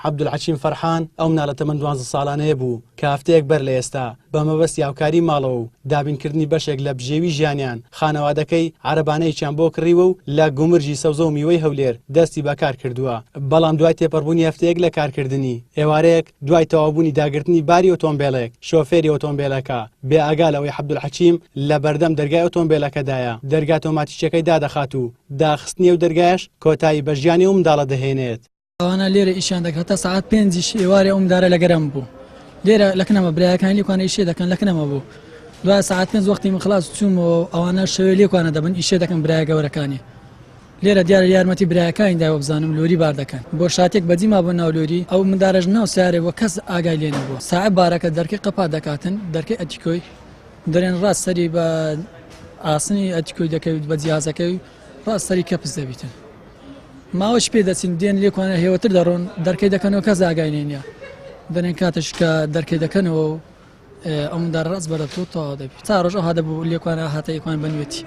عەبدولحەکیم فەرحان ئەو مناڵە تەمەن دوانزە ساڵانەیە بوو کە هەفتەیەک بەر لە ئێستا بە مەبەستی هاوکاری ماڵەوە و دابینکردنی بەشێک لە بژێوی ژیانیان خانەوادەکەی عەرەبانەیەکیان بۆ کڕیوە و لە گومرگی سەوزە و میوەی هەولێر دەستی بە کار کردووە بەڵام دوای تێپەڕبوونی هەفتەیەک لە کارکردنی ئێوارەیەک دوای تەواوبوونی داگرتنی باری ئۆتۆمبێلێک شۆفێری ئۆتۆمبێلەکە بێ ئاگا لەوەی عەبدولحەکیم لە بەردەم دەرگای ئۆتۆمبێلەکەدایە دەرگا تۆماتیکیەکەی دادەخات و داخستنی ئەو دەرگایەش کۆتایی بە ژیانی ئەو منداڵە دەهێنێت. ئەوانە لێرە ئیشیان دەکرد هەتا سەعات پێنجیش ئێوارێ ئەو مندارە لە گەرم بوو لێرە لە کنەمە برایەکانی لێکوانە ئیشێ دەکەن لە کنەمە بوو دوای سەعات پێنج وەختی من خلاص چوومەوە ئەوانە شەوێ لێکوانە دەبن ئیشێ دەکەن برایە گەورەکانی لێرە دیارە یارمەتی برایەکانی داوە بزانم لۆری بار دەکەن بۆ شاتێک بەجی مابوو ناو لۆری ئەو مندارەش ناو سیارێ بووە کەس ئاگای لێ نەبووە ساعە بارەکە دەرکەی قەپات دەکاتن دەرکەی ئەتیکۆی دەرێن ڕاست سەری بە ئاسنی ئەتیکۆی دەکەویت بە جیازەکەی ڕاست سەری کەپس دەبیتن ماوەش پێ دەچین دێن لێکوانە هێوەتر دەڕۆن دەرکەی دەکەنەوە کەس ئاگای لێ نییە دەرێن کاتش کە دەرکەی دەکەنەوە و ئەو مندارە ڕاست بەرەتۆ تەواو دەبی تا ڕۆژ ئەوها دەبوو لێکوانە هاتە یەکوان بەنوێتی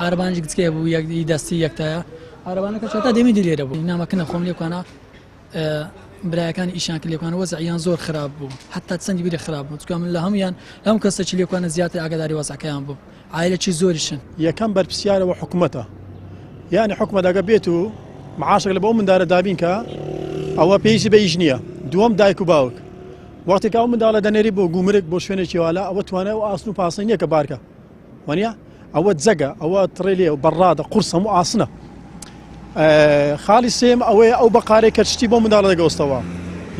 عربانیش گچکەیە بوو یەک دەستی یەکتایە عربانەکە چاتا دەمی دی لێرە بوو نامەکە خۆم لێکوانە برایەکانی ئیشان کرد لێکوانە وەزعیان زۆر خراپ بوو حتا چەندی بیرە خراپ بوو چکە من لە هەمویان لەم کەسەکی لێکوانە زیاتر ئاگاداری وەزعەکەیان بوو عایلەکی زۆریشن. یەکەم بەرپسیارەوە حکومەتە یانی حکومەت ئەگە بێت و معاشێک لە بۆ مندارە دابین کە ئەوە پێویستی بە ئیش نییە دووەم دایک و باوک وەختێک ئەو منداڵە دەنێری بۆ گومرگ بۆ شوێنێکی والا ئەوە توانای ئەو ئاسن و پاسنی نییە کە بارکە وانە ئەوە جەگە ئەوە تڕێ لێ بەڕادە قورس هەموو ئاسنە خاڵی سێم ئەوەیە ئەو بەقارەی کە شتی بۆ منداڵە دەگەوستەوە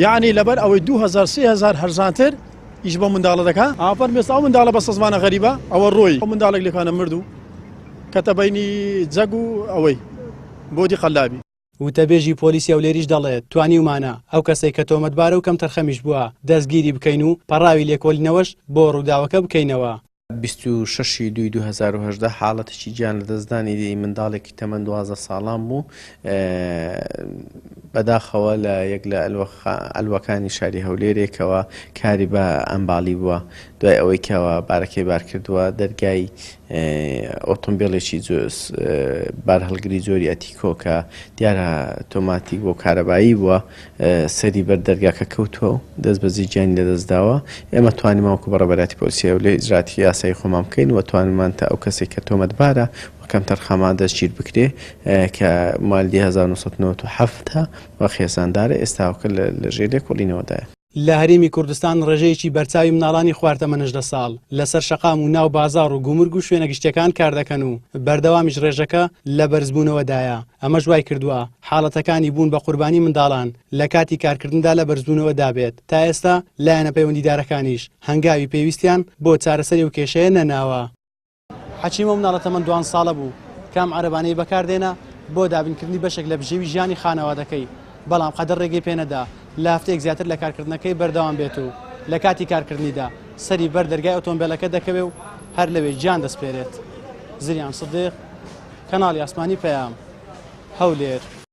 یعنی لەبەر ئەوەی 2000 3000 هەرزانتر ئیش بۆ منداڵە دەکا ئافەرم ئێستا ئەو منداڵە بەسە زمانە غەریبە ئەوە ڕۆی ئەو منداڵێک لێکانە مرد و کەتە بینی جەگ و ئەوەی بۆدی قەلابی. وتەبێژی پۆلیسی هەولێریش دەڵێت، توانیومانە ئەو کەسەی کە تۆمەتبارە و کەمتەرخەمیش بووە دەستگیری بکەین و پەڕاوی لێکۆلینەوەش بۆ ڕووداوەکە بکەینەوە. 26 ی دووی 2018 حاڵەتێکی گیان لەدەستدانی منداڵێکی تەمەن 12 ساڵان بوو بەداخەوە لە یەک لە عەلوەکانی شاری هەولێرێکەوە کاری بە ئەمباڵی بووە دوای ئەوەی کەەوە بارەکەی بارکردووە دەرگای ئۆتۆمبیلێکی بارهەڵگری جۆری ئەتیکۆ کە دیارە تۆماتیک بۆ کارەبایی بووە سەری بەر دەرگاکە کەوتووە و دەست بەجێ گیانی لەدەستداوە ئێمە توانیمان وەکو بەڕێوەبەرایەتی پۆلیسی هەولێر ئیجرائاتی یاسایی خۆمان بکەین و توانیمان تا ئەو کەسێک کە تۆمەتبارە و کەمتەرخەمە دەستگیر بکرێ کە موالیدی 1997 و خێزاندارە ئێستاوکە لە ژێر لێکۆڵینەوەدایە. لە هەرێمی کوردستان ڕێژەیەکی بەرچاوی مناڵانی خوار تەمەن 18 ساڵ لەسەر شەقام و ناو بازاڕ و گومرگ و شوێنە گشتیەکان کاردەکەن و بەردەوامیش ڕێژەکە لە بەرزبوونەوەدایە، ئەمەش وایکردووە حاڵەتەکانی بوون بە قوربانی منداڵان لە کاتی کارکردندا لە بەرزبوونەوەدا بێت، تا ئێستا لایەنە پەیوەندیدارەکانیش هەنگاوی پێویستیان بۆ چارەسەری ئەو کێشەیە نەناوە. حەکیم ئەو مناڵە تەمەن دوان ساڵە بوو کە ئەم عەرەبانەی بەکاردێنا بۆ دابینکردنی بەشێک لە بژێوی ژیانی خانەوادەکەی، بەڵام قەدەر ڕێگەی پێنەدا لە هەفتەیەک زیاتر لە کارکردنەکەی بەردەوام بێت و لە کاتی کارکردنیدا سەری بەر دەرگای ئۆتۆمبێلەکە دەکەوێ و هەر لەوێ گیان دەسپێرێت. زریان سدیق، کەناڵی ئاسمانی پەیام، هەولێر.